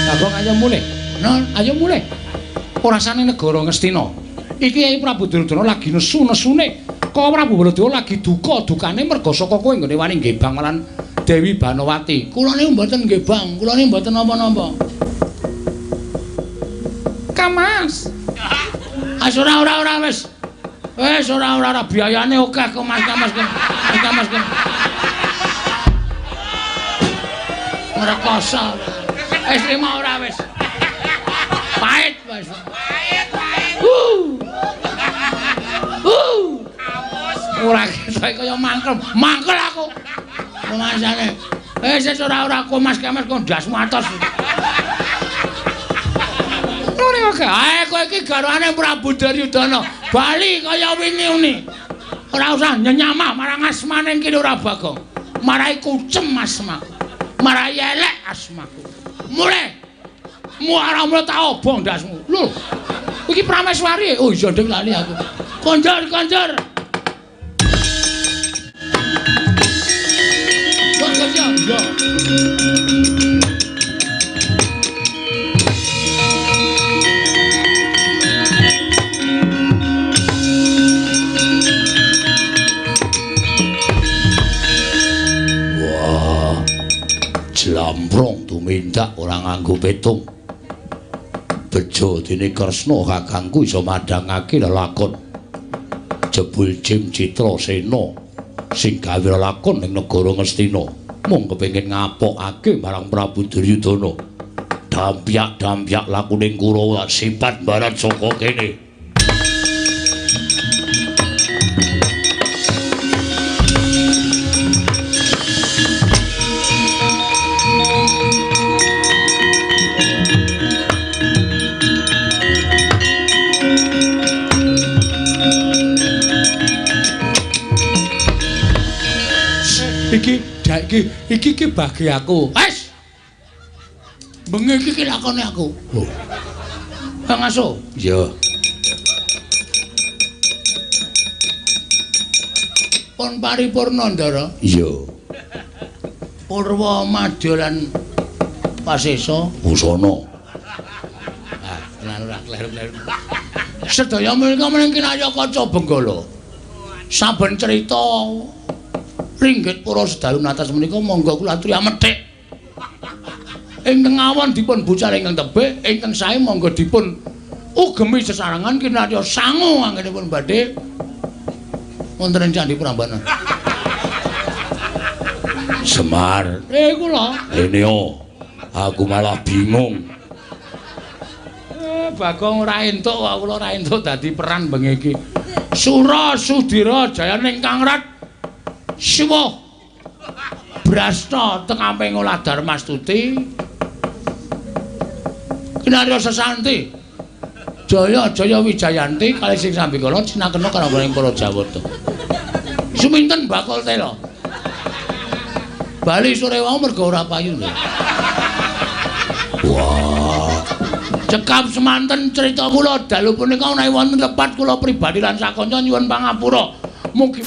B: Bagong ayo mulih. Non, ayo mulih. Ora sane negara Ngastina. Iki Kyai Prabu Duryudana lagi nesu-nesune. Kok Prabu Baladewa lagi duka-dukane merga saka kowe nggone wani nggebang lan Dewi Banowati.
A: Kula niku mboten nggebang, kula niku mboten napa-napa.
B: Kamas.
A: As ora ora ora wis. Wis ora ora ora biayane akeh kok Mas Kamas. Kamas. Ngrekoso. Wis trimo ora wis. Pahit wis.
D: Pahit, pahit.
A: Ora ketok kaya mangkel. Mangkel aku. Rumasane. Wis wis ora ora aku Mas Kamas kok ndasmu atos. Ora kok. Ae kowe iki garwane Prabu Duryudana. Bali kaya wingi uni. Ora usah nyenyamah marang asmane Ki Lurah Bagong. Marai kucem asmaku. Marai elek asmaku. Mulih. Muara mulih tak obong ndasmu. Lho. Iki Prameswari. Oh iya ndek lali aku. Konjor konjor. Iya.
C: Wah. Jlambrong tumindak ora nganggo petung. Bejo dene Kresna kakangku iso madhangake lelakon. Jebul Jim Citrasena sing gawe lelakon ning negara Ngastina. Mung kepengin ngapokake marang Prabu Duryudana. Dampyak-dampyak lakuning Kurawa sipat barat saka kene.
B: Iki iki iki bagi aku.
A: Wes. Bengi iki lakone aku.
C: Oh.
A: Kang Aso.
C: Iya.
A: Pun paripurna, Ndara.
C: Iya.
A: Purwa madya lan Pasesa
C: Busana.
A: Ah, tenan ora kleru-kleru. Sedaya menika mening kinaya kaca Benggala. Saben cerita ringgit para sedalu natas menika monggo kula aturi amethik. Ingkang awon dipun bucal ingkang tebih, ingkang sae monggo dipun ugemi sesarengan kinarya sangu anggenipun badhe wonten ing Candhi Prambanan.
C: Semar.
A: Kula.
C: Eneo, aku malah bingung.
B: Bagong ora entuk kok, kula ora entuk dadi peran bengi iki. Sura Sudira jayaning Kangrat Siwa Brasta teng amping olah Darmastuti.
A: Kinarya sesanti Jaya Jaya Wijayanti kalih sing sambikala cinakena karangganing para Jawata. Suminten bakul tela. Bali sore wau mergo ora payu lho.
C: Wah.
A: Cekap semanten cerita kula dalu punika menawi wonten lepat kula pribadi lan sakanca nyuwun pangapura. Mugi.